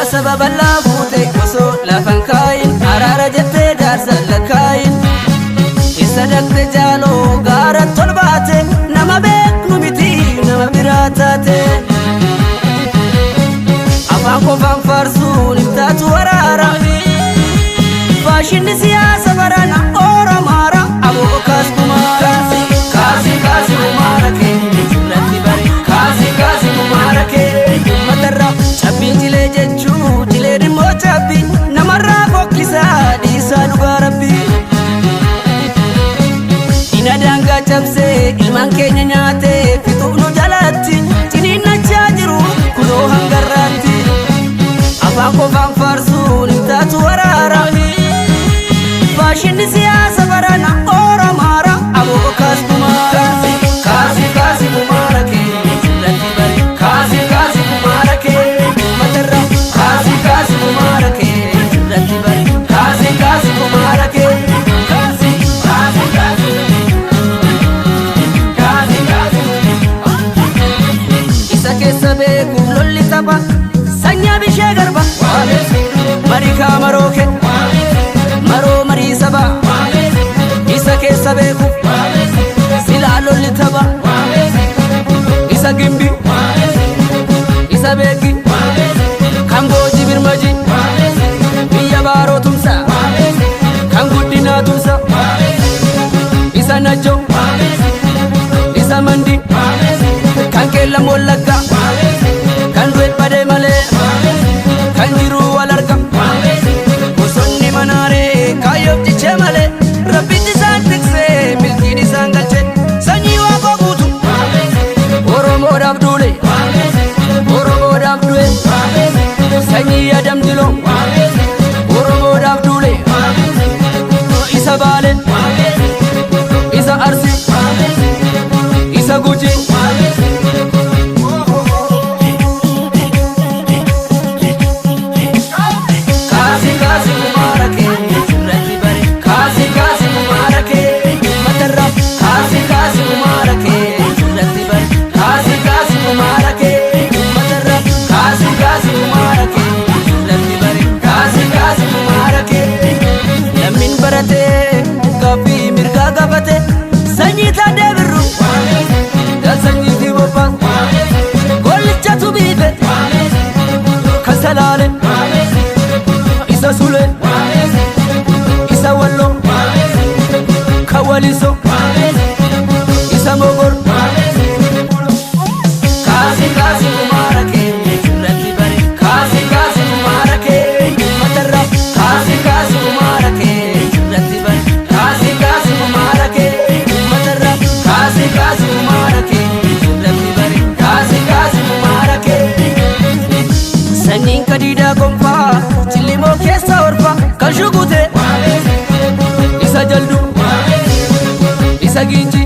Saba bal'aa buute osoo lafan kaayin, araara jettee jaarsa lakkaayin. Isa dhaqxe jaaloo gaara tolbaate, nama beeknu miti nama biraa taate. Afaan qofaan faarsuun ibtaatu waraara. Faashinni siyaasa barana Oromaara aboo kaas kumaara. Kaasi kaasi kumaara kee irratti bare, kaasi kaasi kumaara kee uummatarra. Cabbiin jilee jechuu jilee dhimmoo cabbii namarraa fokkisaa dhiisaa dhugaa rabbii. Ina daangaa cabsee ilmaan keenya nyaatee fixuuf nu jalatti ciniinnachaa jiru kunoo hangarraatti. Afaan qofaan faarsuun hin taatu waraara. Faashinni siyaasa barana Oromaara aboo kaas kumaara. Kaasi kaasi kumaara kee irratti bare, kaasi kaasi kumaara kee uummatarra. Kaasi kaasi kumaara kee irratti bare, kaasi kaasi kumaara kee. Kaasi kaasi kaasi. Kaasi kaasi. Isa keessa beekuuf lolli tapha sanyaa bishee garba. Marii kaa marooke maroo marii saba. Isa keessa beekuuf silaa lolli tapha. Isa gimbi, isa beeki, kan boojii birmaji, biyya baaroo tumsa, kan guddinaa tumsa. Isa najjo, isa mandi, kan keellam wallagga, kan du'e badee malee kan jiru wal arga. Bosonni manaaree kaayyoof cichee malee, rabbitti isaan tiksee milkiin isaan galche. Sanyii waaqoo guutu Oromoodhaaf duule, Oromoodhaaf du'e. Sanyii Adam Jiloo Oromoodhaaf duule. Isa Baale, isa Arsi, isa Guji. Kaasi kaasi kumaara kee irratti bare, kaasi kaasi kumaara kee uummatarra. Kaasi kaasi kumaara kee irratti bare, kaasi kaasi kumaara kee uummatarra. Kaasi kaasi kumaara kee irratti bare, kaasi kaasi kumaara kee. Lammiin baratee gaaffii mirgaa gaafate, sanyii taadee birru galsanyiitii bobbaan gollichatu biife kan salaale. Isa sule, isa wallo, kan waliso, isa mogor. Kaasi kaasi kumaara kee irratti bare, kaasi kaasi kumaara kee uummatarra. Kaasi kaasi kumaara kee irratti bare, kaasi kaasi kumaara kee uummatarra. Kaasi kaasi kumaara kee irratti bare, kaasi kaasi kumaara kee. Sanyiin kadiidaa gonfaa cillimoo keessa orfa kan shugute. Isa jaldu, isa ginji.